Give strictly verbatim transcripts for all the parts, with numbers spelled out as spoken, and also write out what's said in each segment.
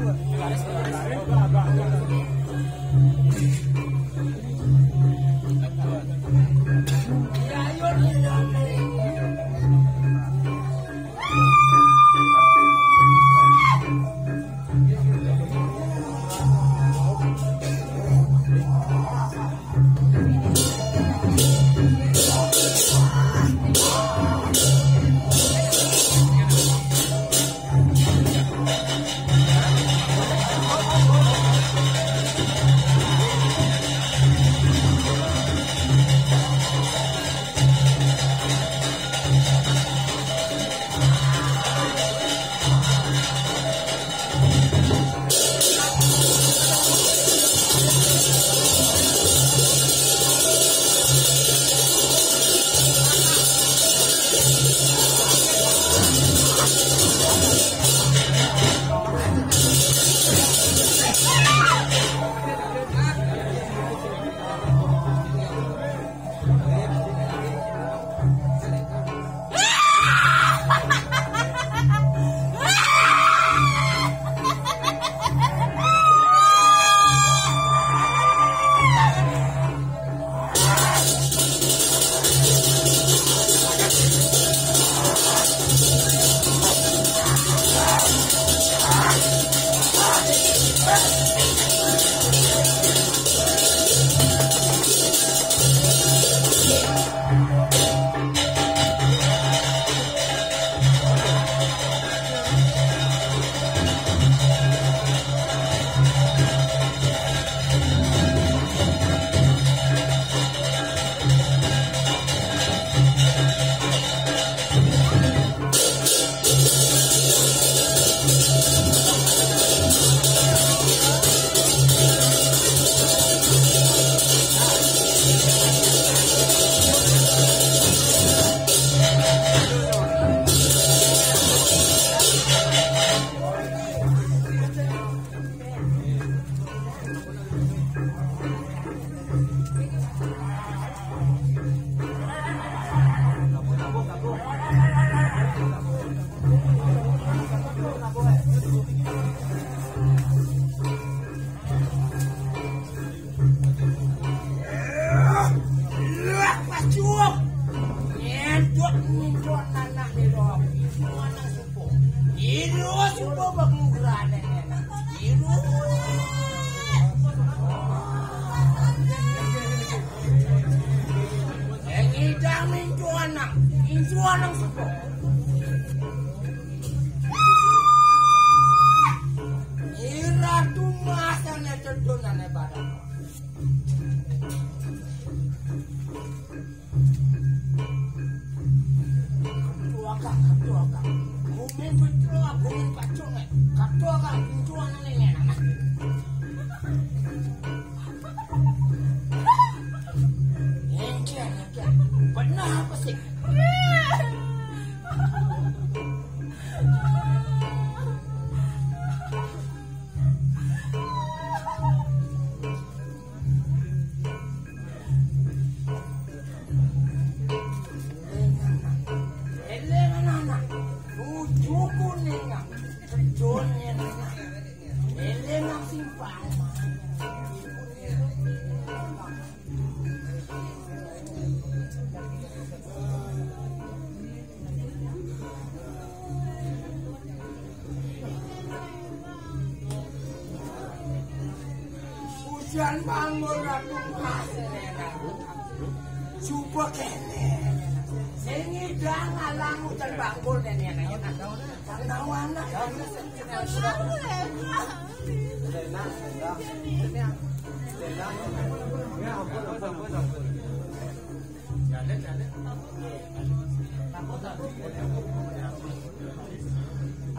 Wah, wah, cukup. Nyedot, nyedot anak ni, dok. Nyedot anak supo. Nyedot supo bak nugrahan nenek. Nyedot. Eh, ngidang nyedot anak. Nyedot anak supo. Ira tumasane tedonane barang. Ketua kang, ketua kang. Gumin petua, gumin pacung, eh. Ketua kang, ketua nang ini, nang. Ngengker, ngengker. Benar apa sih? Eling anak, bujuku nengah, kejon nengah. Eling sing paling. Ujan bangun Ratu Mas. Supo kene. Sing ngidang alang ujan bangun nene. Kang tahu anak.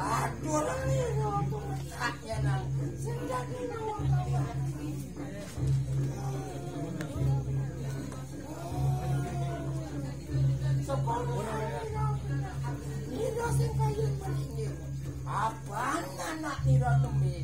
Aduh, orang ini apa mesaknya, nang? Sendak ini apa? Sekolah ini sing paling penting. Apaan anak ira nembe?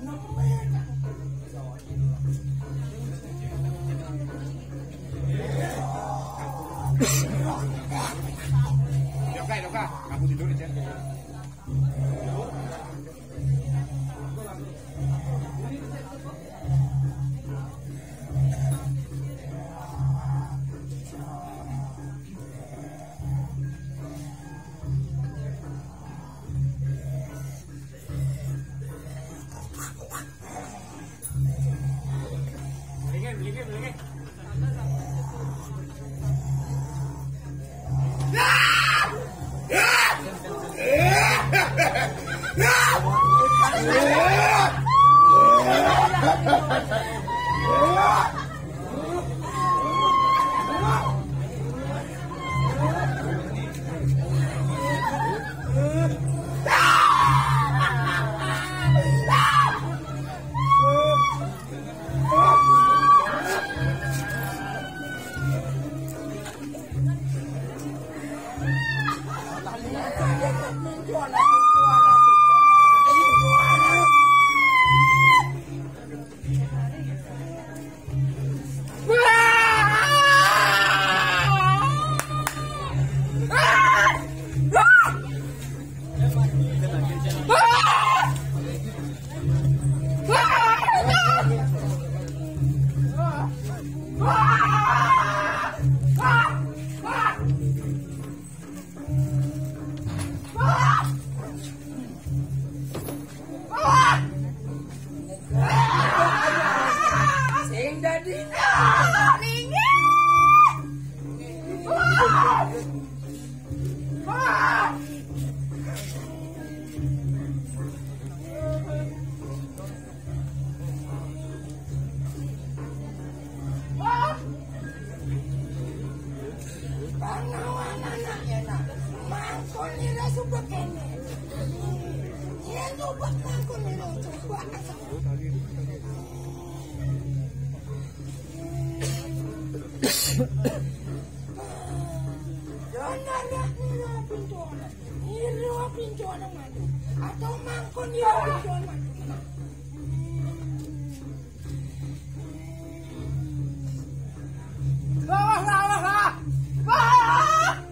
Nembe kan. Yo, Kak, yo, Kak. Aku tidur aja. Sing dadi. Pangawanan anak enak. Mangkon nira suka kene. Yen suka mangkon nira suka. Jangan nira pintu anak. Nira pintu anak madu. Atau mangkon nira pintu anak madu. Lah, lah, lah, lah, lah. Ah! Ah!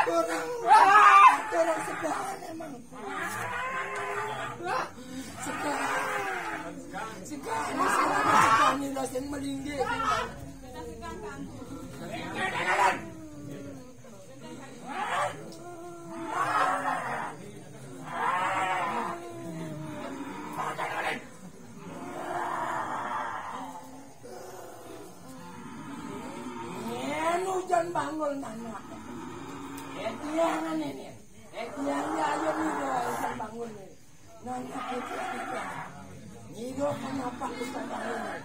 Orang, orang sebahan emang. Sebahan. Sebahan, sebahan, sebahan, ini lah yang melinggi. Yen ujan bangul nanya. Eh, tiangan ini. Eh, tiangnya aja nih, ujan bangul nih. Nanya, eh, tiang, tiang. Nyido kenapa ujan bangul nih?